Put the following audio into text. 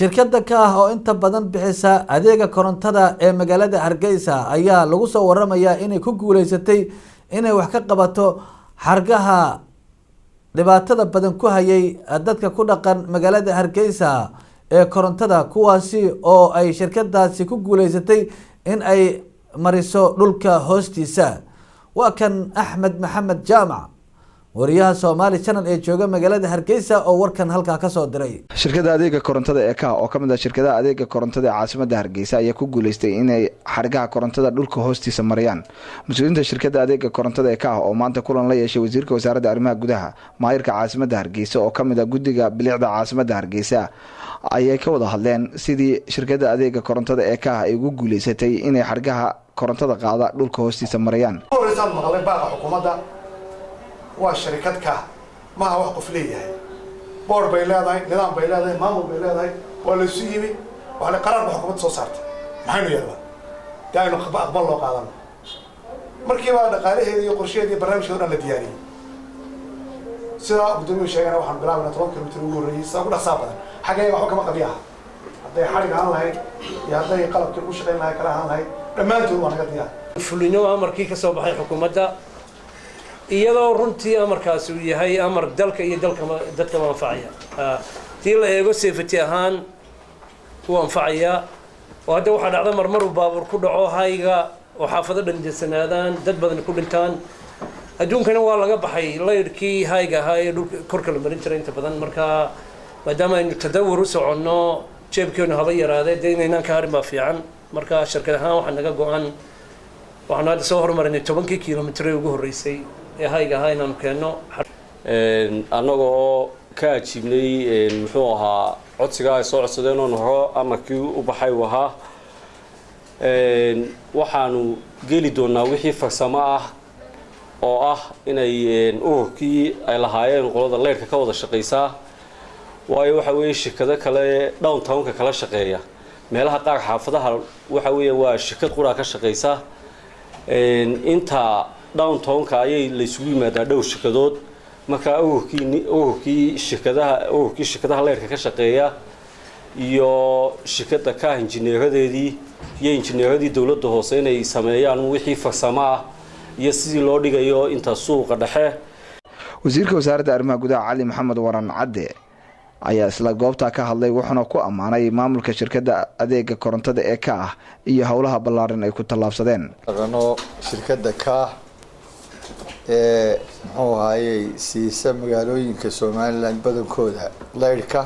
Shirkadda Kaah oo inta badan bixisa adeega korontada ee magaalada Hargeysa ayaa lagu soo waramayaa inay ku guuleysatay inay wax ka qabato xargaha dhibaatada badan ku hayay dadka ku dhaqan magaalada Hargeysa ee korontada, kuwaasi oo ay shirkadaasi ku guuleysatay in ay mariso dhulka hoostiisa. Waa kan Axmed Maxamed Jaamac, wariyaha Somali Channel ee jooga magaalada Hargeysa, oo warkan halkaa kasoo diray. Shirkadda adeega korontada ee Kaah, oo ka mid ah shirkadaha adeega korontada ee caasimada Hargeysa, ayaa ku guuleystay inay xargaha korontada dhulka hoostiisa mariyaan. Mas-uuliyiinta shirkadda adeega korontada ee Kaah oo maanta kulan la yeeshay wasiirka wasaaradda arrimaha gudaha, maayirka caasimada Hargeysa oo ka mid ah guddiga bilicda caasimada Hargeysa, ayay ka wada hadleen sidii shirkadda adeega korontada ee Kaah ay ugu guuleysatay inay xargaha korontada qaada dhulka hoostiisa mariyaan. Horeysaan maqlay baaqa xukuumadda. Waa sharikad Kaah, maaha wax qof leeyahay. Board bay leedahay, nidaam bay leedahay, maamul bay leedahay. Waa laysu yimi, waa qaraar ba xukuumadda soo saartay. Maxaynu yeelnaa? Dee aynu aqbal loo qaadano. Markiibaa dhaqaalaheeda iyo qorshaheeda iyo barnaamijkeeda o dhan la diyaariyey. Sidaa guddoomiyuhu sheegana, waxaanu bilaabayna 10 kilomitir ugu horreeyey sidaa ugu dhaqsaa badan. Xaggeega waxba kama qabyaha, hadday xadhig ahaan lahayd iyo hadday qalabkii ugu shaqayn lahayd kala ahaan lahayd, dhammaantood waa naga diyaar. Fulino amarkii ka soo baxay xukuumadda, iyadoo runtii amarkaasi uu yahay amar dalka iyo dalkama dadkama anfacaya. Tii la eego safety ahaan wuu anfacayaa, oo hadda waxaa dhacda marmaruu baabuur ku dhaco hayga oo xaafado dhan jasanaadaan, dad badan ku dhintaan. Adduunkana waa laga baxay laydhkii hayga ahaa ee dhulka korka la marin jiray inta badan. Marka maadaama aynu tadawur u soconno, jeebkeenu haba yaraadee, dee inaynaan ka harin baa fiican. Marka shirkad ahaan waxaa naga go-an, waxaanu hadda soo horumarinay 10-kii kilomitir ee ugu horreysay ee hayga ahaa inaanu keenno. Annaga oo ka ajiibnay, muxuu ahaa, codsigaa ay soo codsadeen oon horo amarkii u baxay uu ahaa, waxaanu geli doonaa wixii farsamo ah oo ah inay ururkii ay lahaayeen qolada leyrka ka wada shaqaysaa, waayo waxa weeye shirkado kale downtownka kala shaqeeya meelaha qaar xaafadaha, waxa weeye waa shirkad quraa ka shaqaysa. Inta downtownka ayay laysugu yimaadaa dhowr shirkadood. Marka ururkii shirkadaha leyrka ka shaqeeya iyo shirkadda Kaah injineeradeedii iyo injineeradii dowladda hoose inay sameeyaan wixii farsamo ah iyo sidii loo dhigayo inta suuqa dhexe. Wasiirka wasaaradda arrimaha gudaha Cali Maxamed Waran Cadde ayaa isla goobtaa ka hadlay, wuxuuna ku ammaanay maamulka shirkadda adeega korontada ee Kaah iyo howlaha ballaaran ay ku tallaabsadeen. Dhaqano shirkadda Kaah ee muxuu ahaayey siisa magaalooyinka Somaliland badankooda laydhka.